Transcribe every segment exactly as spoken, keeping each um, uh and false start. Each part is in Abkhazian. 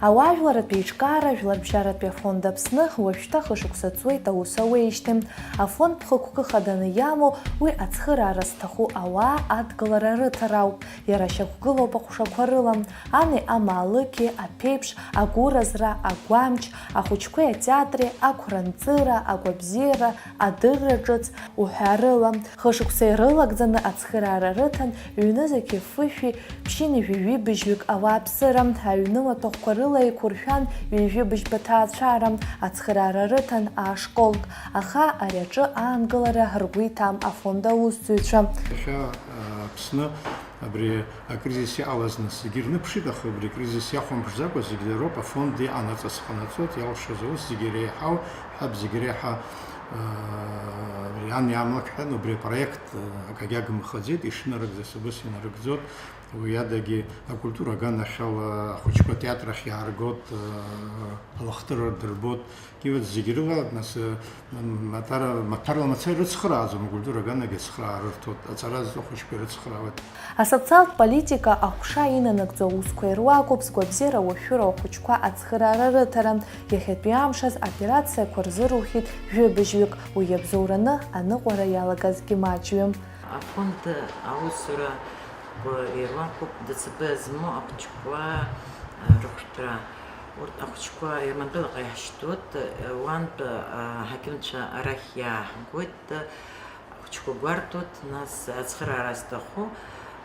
Ауаажәларратә еиҿкаара Жәларбжьаратәи афонд Аԥсны уажәшьҭа хышықәса ҵуеит аус ауеижьҭеи. Афонд хықәкы хаданы иамоу уи ацхыраара зҭаху ауаа адгылара рыҭара ауп. Иара шьақәгылоуп аҟәшақәа рыла, ани амаалықьи, аԥеиԥш, агәыразра, агәамч, ахәыҷқәеи атеатри, ақәранҵыра, агәабзиара, адырра ҿыц уҳәа рыла. Хышықәса ирылагӡаны ацхыраара рыҭан ҩнызқьи фышәи ԥшьынҩажәи ҩыбжьҩык ауааԥсыра, аҩны маҭәахәқәа рыла еиқәыршәан ҩажәи быжьба ҭаацәара, ацхыраара рыҭан аашколк, аха ари аҿы аангылара ргәы иҭам афонд аусзуҩцәа. Иахьа, Аԥсны абри акризис иҟалаз нас зегьы ирныԥшит, аха убри акризис иахәамԥшӡакәа зегь дыроуп, афонд иҟанаҵаз ҟанаҵоит, иалшоз аус зегьы иреиҳау ҳәа, зегь реиҳа, абри ан иамлак ҳәан, убри апроект акагь агымхаӡеит, ишынарыгӡаз убыс инарыгӡоит. Уи адагьы акультура аганахьала ахәыҷқәа атеатр ахь иааргоит, алахтыра дырбоит. Киват зегь рыла, нас, э, матара-, маҭәарла мацара ирыцхрааӡом, акультура аганагьы ацхраара рҭоит, аҵара зҵо ахәыҷқәа ирыцхраауеит. Асоциалтә политика аҟәша инанагӡо аусқәа ируакуп згәабзиара уашәшәыроу ахәыҷқәа ацхыраара рыҭара. Иахьатәи амшаз операциақәа рзырухьеит жәибжьҩык, уи иабзоураны аныҟәара иалагазгьы маҷҩым. Афонд аусурақәа ируакуп ДЦП змоу ахәыҷқәа, э, рыхәшәтәра. Урҭ ахәыҷқәа Ермантәылаҟа иаҳшьҭуеит, уантә аҳақьымцәа арахь иааҳгоит, ахәыҷқәа гәарҭоит, нас ацхыраара зҭаху,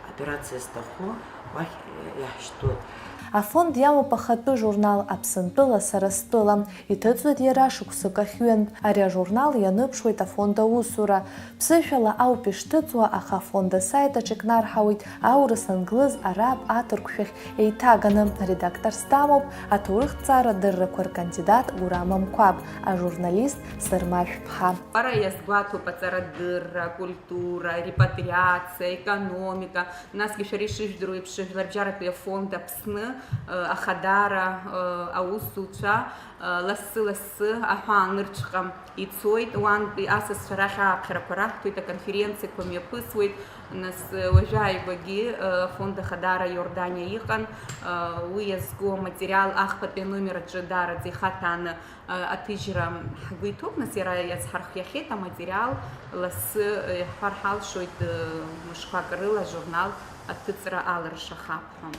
аоперациа зҭаху уахь иаҳшьҭуеит. Афонд иамоуп ахатәы журнал Аԥсынтәыла сара стәыла, иҭыҵуеит иара шықәсык ахь ҩынтә. Ари ажурнал ианыԥшуеит афонд аусура. Ԥсышәала ауп ишҭыҵуа, аха афонд асайт аҿы икнарҳауеит аурыс, англыз, араб, аҭырқәшәахь еиҭаганы. Аредакторс дамоуп аҭоурыхҭҵаара дыррақәа ркандидат Гурам Амқәаб, ажурналист Сырма Шәԥҳа. Ара иазгәаҭоуп аҵарадырра, акультура, арепатриациа, аекономика, насгьы шәара ишыжәдыруа еиԥш, Жәларбжьаратәи афонд Аԥсны, э, ахадара, э, аусзуҩцәа, э, лассы-лассы аҳәаанырцәҟа ицоит, уантәи асасцәа рахь ааԥхьарақәа раҳҭоит, аконференциақәа мҩаԥысуеит. Нас, э, уажәы ааигәагьы, э, афонд ахадара Иорданиа иҟан, э, уи иазку аматериал ахԥатәи аномер аҿы даараӡа ихаҭәааны, э, аҭыжьра ҳгәы иҭоуп, нас иара иацҳархиахьеит аматериал, лассы, э, иаҳҳәар ҳалшоит, э, мышқәак рыла ажурнал аҭыҵра алыршахап ҳәа.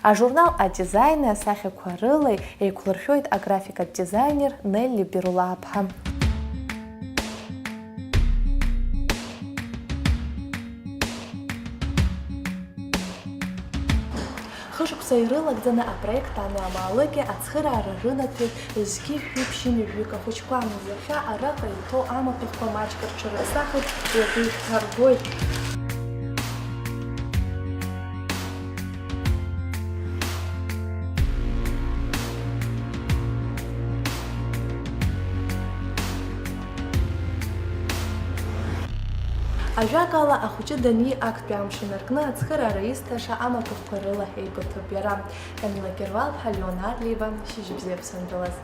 Ажурнал адизайни асахьақәа рылеи еиқәлыршәоит аграфикатә дизайнер Нелли Бирулаԥҳа. Хышықәса ирылагӡаны апроект ани амаалықьи ацхыраара рынаҭеит зқьи шәи ԥшьынҩажәаҩык ахәыҷқәа. Иахьа араҟа иҭоу амаҭәахәқәа маҷк рҽырыԥсахит, уажәы ишәҭаргоит. Ажәакала, ахәыҷы дании актәи амш инаркны ацхыраара изҭаша амаҭәахәқәа рыла еибыҭоуп иара. Камила Кьырвал-ԥҳа, Леонард Либа, шьыжьбзиа Аԥсынтәылаз.